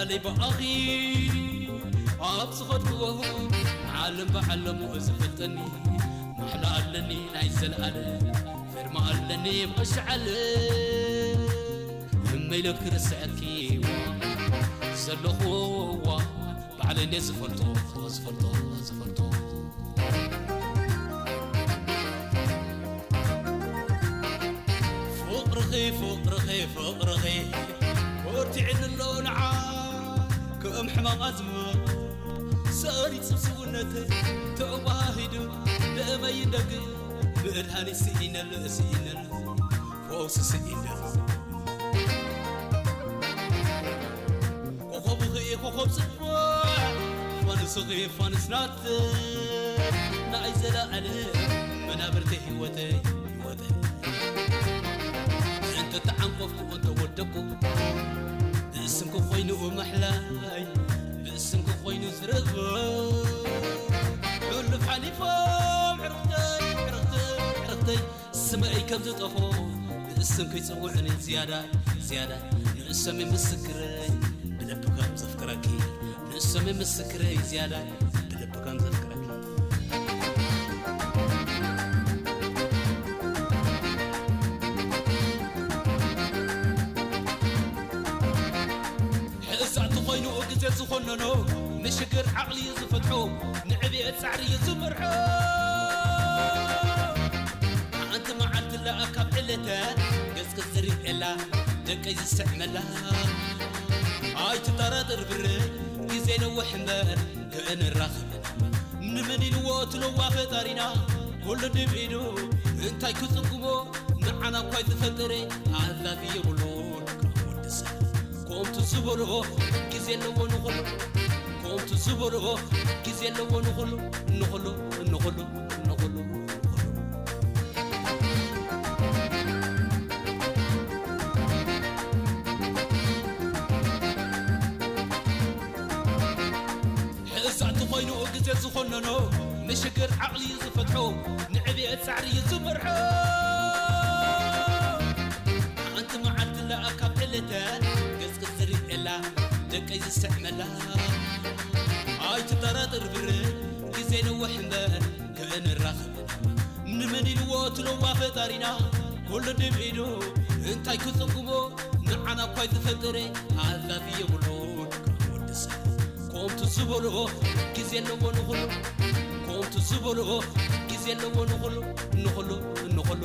ኣለይ ብኣኺ ኣብ ዝኸድክዎ ዓለም ብዓለሙ ዝፈልጠኒ ማሕላ ኣለኒ ናይ ዘለኣለም ፈርማ ኣለኒ ብቐሻዓለ እመይለ ክርስዐኪ ዘለኹዋ ባዕለይ እንደ ዝፈልጦ ዝፈልጦ ዝፈልጦ ፍቕርኺ ፍቕርኺ ፍቕርኺ ወርቲዕኒ ኣሎ ንዓ ከም ሕማም ኣዝማ ሰሪጽ ስውነተይ ተዋሂዱ ደመይ እንደግ መድሃኒት ስኢነሉ ስኢነሉ ፈውሲ ስኢነሉ ኮኸብኺ ኮኸብ ጽቡዕ ፋንስኺ ፋንስ ናት ናይ ዘለኣለ መናብርቲ ህይወተይ ህይወተይ እንተ ተዓንቆፍኩ እንተ ወደኩ ብስምኪ ኮይኑ መሕላይ ብስምኪ ኮይኑ ዝረብ ሕሉፍ ሓሊፎም ዕርኽተይ ዕርኽተይ ዕርኽተይ ስመይ ከም ዝጠፎ ብስምኪ ይጽውዕኒ ዝያዳ ዝያዳ ንእሰሚ ምስክረይ ብልቢ ከም ዘፍቅረኪ ንእሰሚ ምስክረይ ዝያዳ ብልቢ ከም ዘፍቅረኪ ሕእሳእቲ ኮይኑ ግዜ ዝኾነኖ ንሽግር ዓቕሊ እዩ ዝፈትሖ ንዕብየት ጻዕሪ እዩ ዝመርሖ ሓንቲ መዓልቲ ለኣ ካብ ዕለተ ገጽ ክትዝርየላ ደቀይ ዝስዕመላ ኣይትጠራጠር ብረ ግዜ ነውሕ እምበር ክንራኸብ ንመን ኢልዎ ትለዋ ፈጣሪና ኩሉ ድብ ኢዱ እንታይ ክጽጉሞ ንዓና እኳ ዝፈጠረ ኣዛዚ የብሉን ወዲ ሰብ ከምቱ ዝበሎ ግዜ ኣለዎ ንኹሉ ከምቱ ዝበሎ ግዜ ኣለዎ ንኹሉ ንኹሉ ንኹሉ ንኹሉ ሕእሳእቲ ኮይኑ ግዜ ዝኾነኖ ንሽግር ዓቕሊ እዩ ዝፈትሖ ንዕብየት ጻዕሪ እዩ ዝመርሖ ሓንቲ መዓልቲ ለኣ ካብ ዕለተ ገጽ ክትዝርየላ ደቀይ ዝስዕመላ ኣይትጠራጥር ብረ ግዜ ነውሕ እምበር ክንራኸብ ንመን ኢልዎ ትለዋ ፈጣሪና ኩሉ ድብ ኢዱ እንታይ ክጽጉሞ ንዓና እኳ ዝፈጠረ ኣዛዚ የብሉን ወዲ ሰብ ከምቱ ዝበሎ ግዜ ኣለዎ ንኹሉ ከምቱ ዝበሎ ግዜ ኣለዎ ንኹሉ ንኹሉ ንኹሉ